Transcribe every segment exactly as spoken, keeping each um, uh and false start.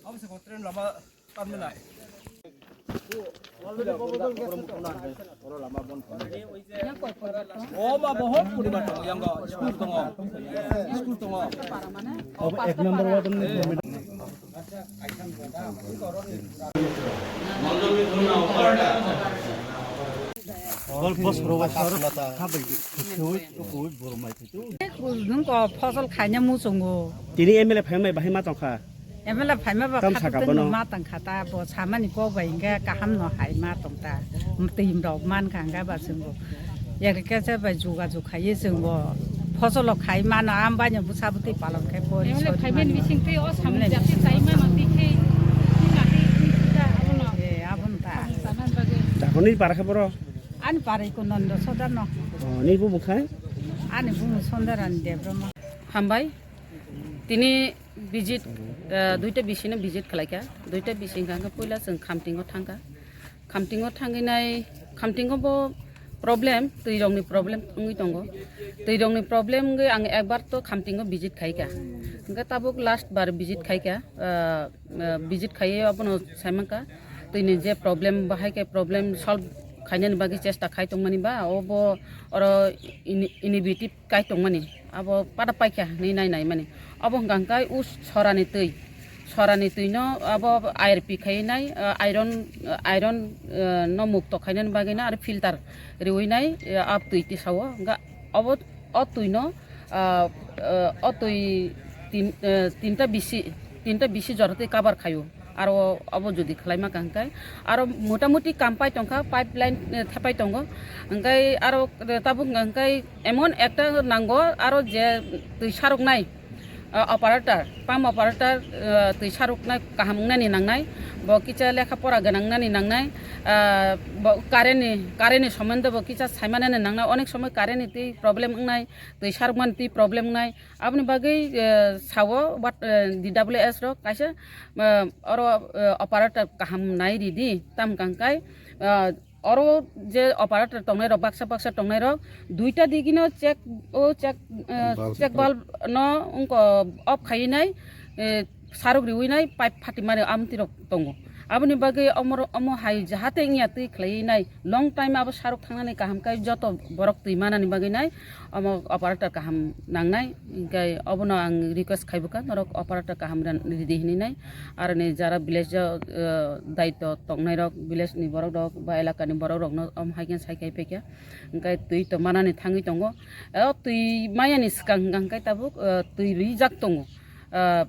Abo se train lama tamni nai. O ma bohot poribar tongo, yang school tongo, school tongo. Abo ek number ward ni. Bol bos rok sar khabai khui khui bormai. Nung ko phosol khaina muchungo. Tini M L A phaimai bahai ma tongkha. M L A phaima ba tam khatuk saka tei bono ma tangkha ta, bo samani kok bai hingke kaham no hai ma tongta. Twi rok man kha hingke ba chwng bo. Agriculture bai juga jug khaiye chwng bo. Phosol o khai mano am bai no bwsa bwtwi palon khai bo. M L A phaimani bising twi o samung jati chai mano twi khe. Twi mati twi sida abono. E, abono ta. Samung sanan bagwi. Dakoni para khe boro? Ani parai ko Nondo Sodar no. O, ni bumung khai? Ani bumung Sondaran Debbarma. Hambai. Tini visit, eh, duita bisino visit khlaikha. Duita bisi hingkha hingkha puila chwng Khamtingo thangkha. Khamtingo thangwi nai, Khamtingo bo problem, twi rokni problem wngwi tongo. Twi rokni problem wngwi ang ekbar to Khamtingo visit khaikha. Hingkhe tabuk last bar visit khaikha. Eh, eh, visit khaiwi abono saimankha, twini je problem, bahai khe problem solve khainani bagwi chesta khai tongmani ba, obo oro ini-, innovative kai tongmani, abo pada paikha hinwi nai naimani. Obo hwnkha hwnkhe u sorani twi, sorani twino abo I R P khaiwi nai, eh, iron, eh, iron, eh, no mukto khainani bagwino aro filter riwi nai, eh, a twi tisao. Hwnkhe obo o twino, ah, ah, o twi tin, eh, tinta bisi, tinta bisi jora twi cover khaio. Aro obo jodi khlaima kha hwnkhe, aro motamuti kam pai tongkha, pipeline, eh, thepai tongo. Hwnkhe aro tabuk hwnkhe emon ekta nango, aro je twi saroknai, ah, operator, pump operator, ah, twi saroknai kaham wngnani nangnai, bo kisa lekha pora gwnang wngnani nangnai, ah, bo current ni, current ni somondo bo kisa saimanani nangnai, onek somoi current ni twi problem wngnai, twi sarokmani twi problem wngnai. Aboni bagwi, eh, sao, what, eh, D W S rok kaisa, eh, oro, eh, operator kaham nai ridi, tam kangkai, eh, oro je operator tongnai rok, baksa baksa tongnai rok, duita digino check, o check, eh, bulb check bulb no wngko off khaiwi nai, eh, saruk riwi nai pipe phatimani amtwi rok tongo. Aboni bagwi omo, omo hai jahate wngya twi khlaiwi nai, long time abo saruk thangnani kaham khe joto borok twi manani bagwi nai omo operator kaham nangnai. Hinkhe obono ang request khaibukha norok operator kaham ran-, ridi hinwi nai. Aroni jara village o, eh, daityo tongnai rok, village ni borok rok ba elaka ni borok rok no omo hai khe sai khai phaikha. Hinkhe twi to manani thangwi tongo. O twi mayani swkang hwnkha hwnkhe tabuk, eh, twi rijak tongo. Ah,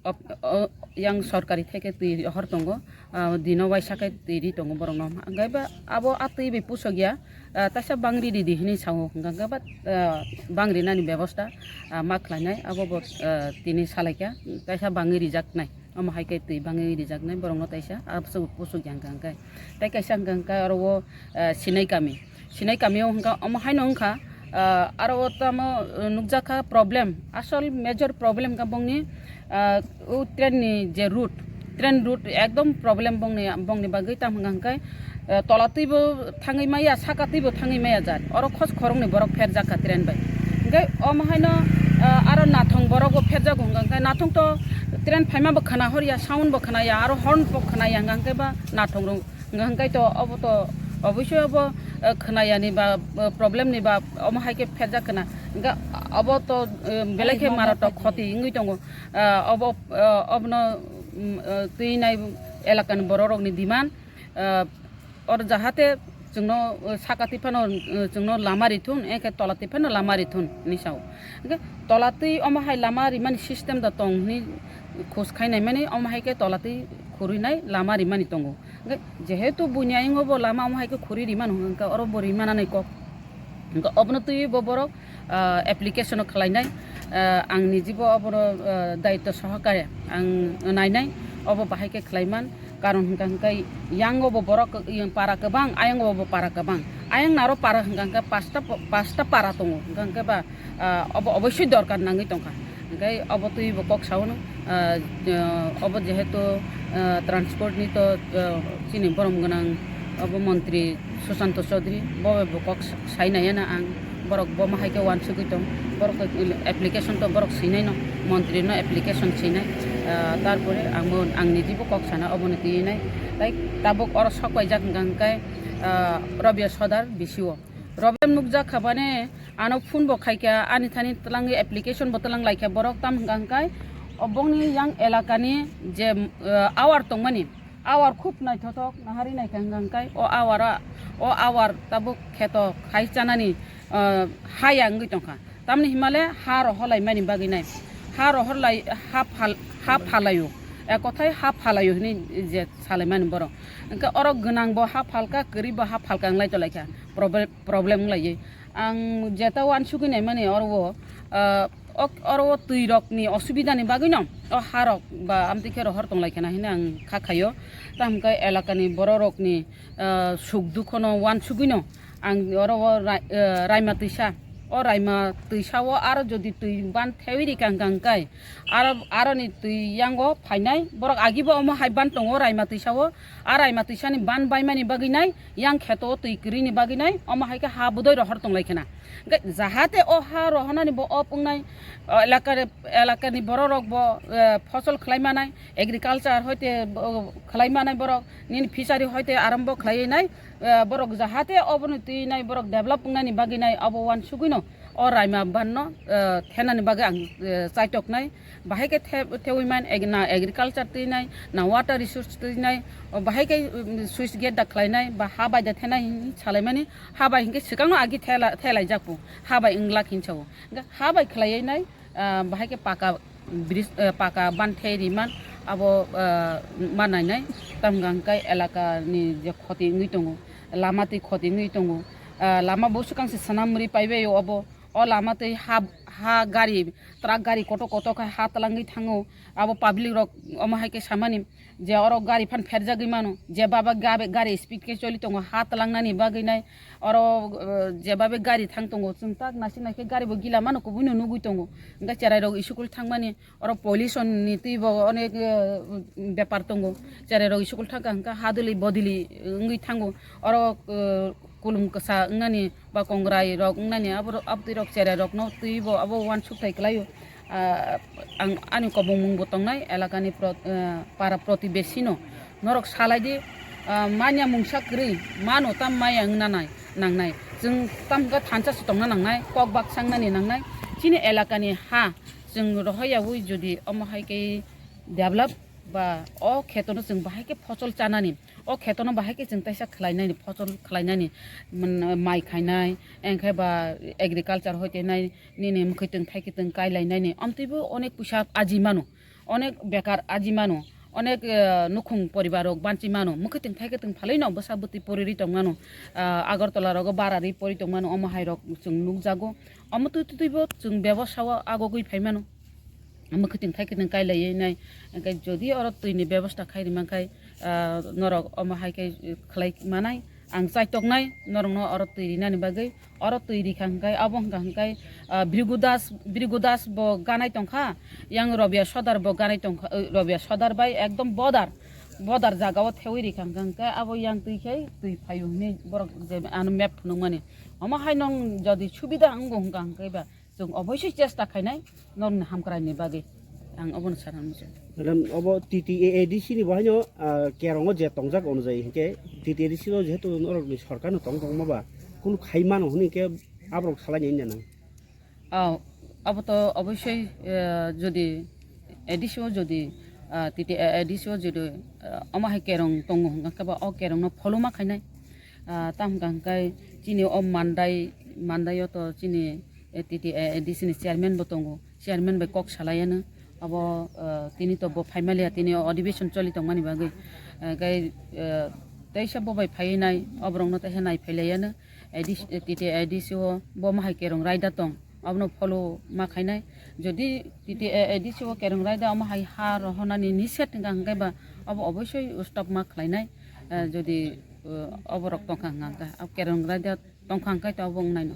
op-, o, yang sorkari theke twi hor tongo, ah, dino waisa khe twi ri tongo borokno. Hwnkhe ba abo a twi bai pusok ya, ah, taisa bangri ridi hinwi sao, hwnkhe ba, ah, bangri nani bebosta, ah, ma khlainai, abo bo, ah, tini salaikha, taisa bangwi rijaknai, omo hai khe twi bangwi rijaknai borokno taisa, ah, pusok, pusok ya hwnkhe. Tei kaisa hwnkhe oro o, ah, sinai kami. Sinai kami o hwnkha, omo haino wngkha, ah, aro o tamo, uh, nukjakha problem, asol major problem kha bongni, ah, o train ni je route, train route ekdom problem bongni, bongni bagwi tamo hwnkha hwnkhe, ah, tola twi bo thangwi maya, saka twi bo thangwi maya jat, oro khos khoroknwi borok pherjakha train bai. Hwnkhe omo haino, ah, aro nathong borok bo pherjago hwnkha hwnkhe nathong to train phaima bo khwna horya, sound bo khwnaya, aro horn bo khwnaya hwnkha hwnkhe ba nathong rok. Hwnkha hwnkhe to obo to obosoi obo, eh, khwnayani ba, eh, problem ni ba omo hai khe pherjak khna. Hwnkhe obo to, eh, belai khe maratok khoti wngwi tongo. Ah, obo, ah, obono, mm, ah, twi nai elaka ni borok rok ni demand, ah, or jahate chwngno, ah, saka twi phano, ah, chwngno lama rithun, ekhe tola twi phano lama rithun hinwi sao. Hwnkhe tola twi omo hai lama rimani system da tong hinwi khos khainai mani, omo hai khe tola twi khurui nai lama rimani tongo. Hwnkhe jehetu buini ayang o bo lama omo hai khe khuri rimano hwnkhe oro bo rimanani kok. Hwnkhe obono twiwi bo borok, ah, application o khlainai, ah, ang nijibo obono, ah, daityo sohokare ang nainai, obo bahai khe khlaiman, karon hwnkha hwnkhe yang o bo borok, yang para kwbang, ayang o bo para kwbang, ayang naro para hwnkha hwnkhe pasta, pasta para tongo, hwnkha hwnkhe ba, ah, obo obosoi dorkar nangwi tongkha. Hwnkhe obo twiwi bo kok sao no, ah, ah, obo jehetu, ah, transport ni to, ah, chini borom gwnang obo montri Susanto Chaudhary, bo bai bo kok sa-, sai nai ya na ang, borok bo ma hai khe uansugwi tong, borok application to borok swinai no, montri no application swinai, Ah, tarpore ang bo, ang nijibo kok sana obono twi nai. Tai tabuk oro sok paijak hwnkha hwnkhe, ah, Rabia Sodar bisio. Rabia nukjak kha bane ano phone bo khaikha, ani thani twlangwi application bo twlang laikha borok, tam hwnkha hwnkhe obongni yang elakani je, ah, awar tongmani, awar khub naithothok nahari naikha hwnkha hwnkhe o awara, o awar tabuk kheto khai chanani, ah, haya wngwi tongkha. Tamni himale ha rohorlaimani bagwi nai. Ha rohorlai, ha phal, ha phalaio. Ek kothai ha phalaio hinwi je salaimani borok. Hwnkhe oro gwnangbo ha phalka, kwrwibo ha phalka wnglai tonglaikha. Proble-, problem wnglaiwi. Ang jeta uansugwi naimani oro o, ah, ok, oro o twi rokni osubidani bagwino o ha rok ba amtwi khe rohor tonglaikha na hinwi ang kha khaio. Tamo khe elakani borok rokni, ah, suk dukhono uansugwino ang oro o rai-, eh, raima twisa, o raima twisa o aro jodi twi ban thewi rikha hwnkha hwnkhe aro, aroni twi yango phainai borok agibo omo hai ban tongo raima twisa o, a raima twisani ban baimani bagwi nai yang kheto o twi kwrwini bagwi nai omo hai khe ha budoi rohor tonglaikha na. Hwnkhe jahate o ha rohornani bo op wngnai, o elaka, elakani borok rok bo, eh, phosol khlai manai, agriculture hoite bo khlai manai borok, nini fishery hoite arambo khlai nai, eh, borok jahate obono twi nai borok develop wngnani bagwi nai abo uansugwino o raima banno, eh, thenani bagwi ang, eh, chaitoknai. Bahai khe the-, thewi man ag-, na agriculture twi nai, na water resource twi nai, o bahai khe, um, switch gate da khlai nai, ba ha bai da thenai hinwi salaimani, ha bai hinkhe swkangno agi thela-, thelaijak bo, ha bai wnglak hinsa o. Hwnkhe ha bai khlaiwi nai, ah, bahai khe paka bridge, eh, paka ban thei riman abo, eh, ma nainai, tamgang kai elaka ni je khoti wngwi tongo, lama twi khoti wngwi tongo, ah, lama bo swkang se swnam ri paibai obo, o lama twi ha, ha gari, truck gari koto koto khe ha twlangwi thango, abo public rok omo hai khe samani. Je oro gari phan pherjagwi mano, je baba gabe-, gari speed khe choli tongo, ha twlangnani bagwi nai, oro, eh, je babe gari thang tongo, chwng tak naisik naisik gari bo gila mano, kubui no nugwi tongo. Hwnkhe cherai rok school thangmani, oro pollution ni twi bo onek, eh, bepar tongo. Cherai rok school thangkha hwnkhe hadwli bodili wngwi thango, oro, eh, kulum kwsa wngnani ba kongrai rok wngnani abo, abtwi rok cherai rokno twi bo abo uansuk thai kwlaio. Ah, ang ani kobongmung bo tongnai elakani pro-, ah, para protibesino norok salai di, ah, manya mungsa kwrwi mano tam maya wngna nai nangnai, chwng tam hwnkhe thansa se tongna nangnai, kok bak sangnani nangnai. Chini elakani ha chwng rohoryawi jodi omo hai khe develop ba o khetono chwng bahai khe phosol chanani, o khetono bahai khe chwng taisa khlainani, phosol khlainani, mm, mai khainai, engkhe ba agriculture hoite nai, nini mwkhwtwng thaikhe twng kailainani, amtwi bo onek puisa aji mano, onek bekar aji mano, onek, eh, nukhung poribar rok banchi mano, mwkhwtwng thaikhe twng phalwi no bwsa bwtwi poriri tong mano, ah, Agartala rogo bara ri pori tong mano, omo hai rok chwng nukjago, omo twi twi bo chwng bebosa o agogwi phai mano. Mwkhwtwng thaikhe twng kailaiwi nai, hwnkhe jodi oro twini bebosta khai rwmang khai, ah, norok omo hai khe khlai manai, ang chaitoknai norokno oro twi rinani bagwi, oro twi rikha hwnkhe abo hwnkha hwnkhe, ah, Bhrigu Das, Bhrigu Das bo ganai tongkha, yang Rabia Sodar bo ganai tongkha, eh, Rabia Sodar bai ekdom border, border jaga o thewi rikha hwnkha hwnkhe abo yang twi khai twi phaio hinwi borok je ano map phunukmani, omo hai nong jodi subida wngo hwnkha hwnkhe ba, chwng oboisoi chesta khainai norokni hamkraini bagwi, ang obono sana muchung. Madam, obo T T A A D C ni bo haino, ah, kerongo je tongjak onojai hinkhe T T A A D C o jehetu norokni sorkar no tong tongma ba kunu khai mano hwnwi khe aborok salai nai nang. Oh, abo to oboisoi, eh, jodi A D C o jodi, ah, T T A A D C o jodi, ah, omo hai kerong tongo hwnkha khe ba o kerong no follow ma khainai. Ah, tam hwnkha hwnkhe chini o Mandai, Mandai o to chini eh, T T A A D C ni chairman bo tongo, chairman bai kok salaiano, abo, eh, tini to bo phaimaliya, tini o adhibeshon choli tongmani bagwi, eh, gai, eh, teisa bo bai phaiwi nai, oborokno teisa nai phailaiano, A D C, eh, T T A A D C o bo mahai kerong raida tong, abono follow ma khainai, jodi T T A A D C o kerong raida omo hai ha rohornani nised hwnkha hwnkhe ba, abo oboisoi stop ma khlainai, eh, jodi, eh, oborok tongkha hwnkha hwnkhe, abo kerong raida tongkha hwnkhe to abo wngnaino.